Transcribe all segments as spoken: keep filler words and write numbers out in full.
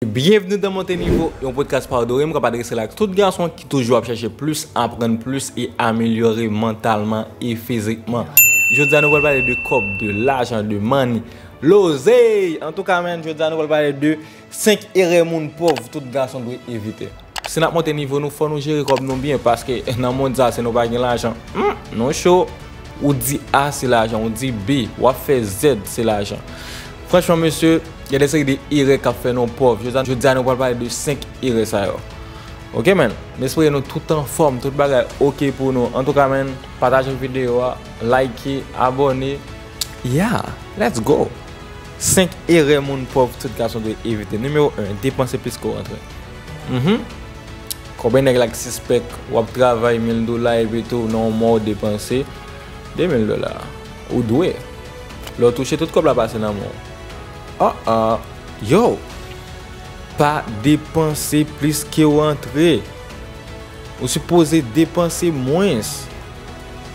Byenvni nan Monte Nivo, yon podcast pa w dore m k ap adrese l ak tout gason ki toujou ap chèche plis, aprann plis e amelyore mantalman e fizikman. Jodi a nou pral pale de kòb, de lajan, de money, lozey. Antouka, man, jodi a nou pral pale de senk erè moun pòv tout gason dwe evite. Si n ap monte nivo nou, fò nou jere kòb nou byen, paske nan mond sa, si nou pa gen lajan, hmm, nou cho. Ou di A se lajan, ou di B, w ap fè Z se lajan. Franchman, mesye, gen de seri de erè k ap fè nou pòv. Jodi a, jodi a nou pral pale de senk erè sa yo. Ok, man? M espere nou tout anfòm, tout bagay ok pou nou. Antouka, man, pataje videyo a, like, abòne. Yeah, let's go! Senk erè moun pòv tout gason dwe evite. Nimewo en, depanse plis ke w rantre. Mhm. Konbyen nèg la k sispèk w ap travay mil dola epi tou nan yon mwa w depanse de mil dola? Ou dwe. Lè w touche, tout kòb la pase nan men w. Ah, ah. Yo! Pa depanse plis ke w rantre. Ou sipoze depanse mwens.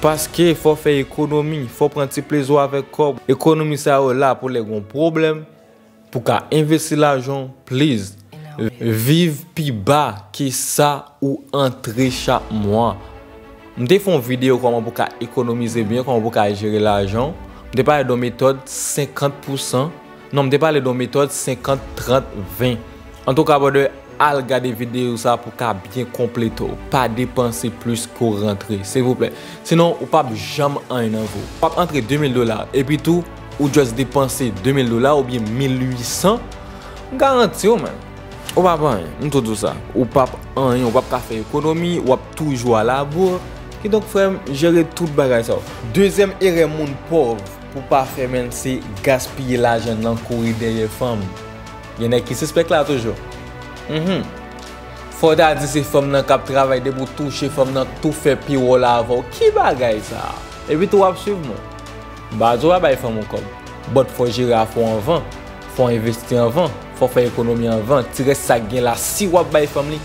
Paske fò w fè ekonomi, fò w pran ti plezi w avèk kòb. Ekonomi sa yo la pou lè gen yon pwoblèm, pou w ka envesti lajan w, please. Viv pi ba ke sa ou antre chak mwa. M te fè yon videyo kòman pou w ka ekonomize byen, kòman pou w ka jere lajan w. M te pale de yon metòd senkant pousan. Non, m te pale de yon metòd senkant, trant, ven. Antouka, brother, al gade videyo sa pou w ka byen konplete w. Pa depanse plis ke w rantre, silvouplè. Sinon, ou p ap janm anyen nan vi w. W ap antre de mil dola, epi tou, ou just depanse de mil dola oubyen mil uit san, m garanti w, man, ou p ap anyen. M tou di w sa. Ou p ap anyen, ou p ap ka fè ekonomi, w ap toujou a labour. Kidonk, frè m, jere tout bagay sa yo. Dezyèm erè moun pòv pou pa fè, man, se gaspiye lajan nan kouri dèyè fanm. Gen nèg ki sispèk la toujou. Mhm. Fò w ta di se fanm nan k ap travay, depi w touche fanm nan tou fè pi wo la avè w. Ki bagay sa? Epi tou w ap swiv moun. M pa di w pa bay fanm ou kòb. But fò w jere afè w anvan. Fò w envesti anvan. Fò w fè ekonomi anvan. Ti rès sa k gen la, si w ap bay fanm li,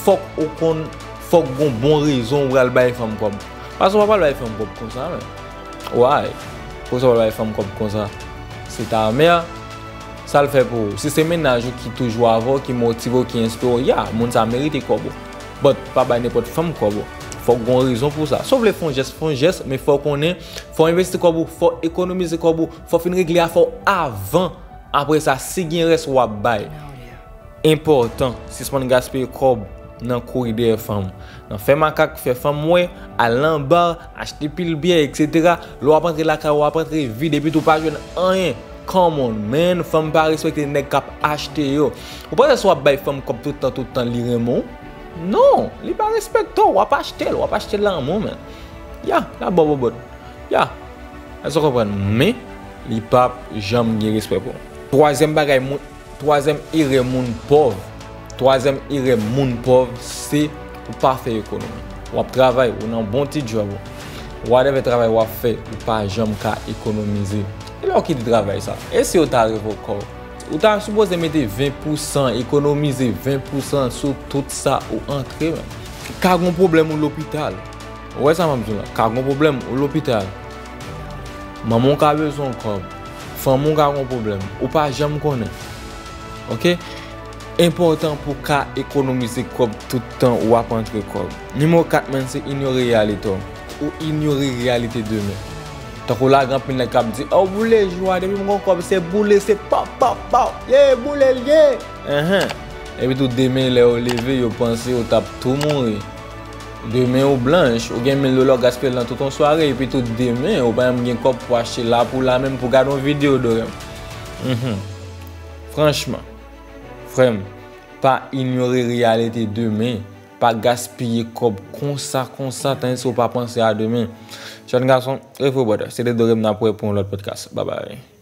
fòk ou konn, fòk gon bon rezon ou pral bay fanm kòb. Paske w pa pral bay fanm kòb konsa, men. Why? Poukisa w pral bay fanm kòb konsa? Se ta mè, sa l fè pou ou? Si se mennaj ou ki toujou avè w, ki motive w, ki enspire w, ya, moun sa merite kòb ou. But pa bay nenpòt fanm kòb ou. Fòk gon rezon pou sa. Si w vle fè yon jès, fè yon jès, men fò w konnen, fò w envesti kòb ou, fò w ekonomize kòb ou, fò w fin regle afè w avan. Apre sa, si gen rès, w ap bay. Enpòtan, sispann gaspiye kòb nan kouri dèyè fanm, nan fè makak, fè fanm wè, al nan bar, achte pil byè, etsetera. Lè w ap antre lakay ou, w ap antre vid, epi tou w pa jwenn anyen. Come on, man, fanm pa respekte nèg k ap achte yo. Ou panse si w ap bay fanm kòb tout tan, tout tan, li renmen w? Non, li pa respekte w, w ap achte l, w ap achte l lanmou, man. Ya, la bòbòbòt. Ya, èske w konprann? Men, li p ap janm gen respè pou w. Twazyèm bagay, moun, twazyèm erè moun pòv, twazyèm erè moun pòv, se ou pa fè ekonomi. W ap travay, ou nan bon ti djòb ou. Whatever travay w ap fè, ou pa janm ka ekonomize. E lè w kite travay sa? E si yo ta revoke w? Ou ta sipoze mete ven pousan, ekonomize ven pousan sou tout sa ou antre, man. Ka gon pwoblèm ou lopital. Ou wè sa m ap di w la? Ka gon pwoblèm ou lopital. Manman w ka bezwen w kòb. Fanmi w ka gon pwoblèm. Ou pa janm konnen. Ok? Enpòtan pou w ka ekonomize kòb tout tan w ap antre kòb. Nimewo kat, man, se inyore reyalite w. Ou inyore reyalite demen. Tankou la, gen anpil nèg k ap di, "Oh, boule jou a, depi m gon kòb, se boule, se pòp, pòp, pòp. Ye, boule l ye." Enhen. Epi tou demen, lè yo leve, yo panse yo t ap tou mouri. Demen ou blanch, ou gen mil dola, w gaspiye l nan tout yon sware, epi tou demen, ou pa menm gen kòb pou achte la pou la menm pou gade yon videyo dorem. Mhm. Franchman, frè m, pa inyore reyalite demen. Pa gaspiye kòb konsa, konsa, tandiske w pa panse a demen. Jèn gason, rete fre, brother. Se te dorem, n ap wè pou yon lòt podcast. Bye bye.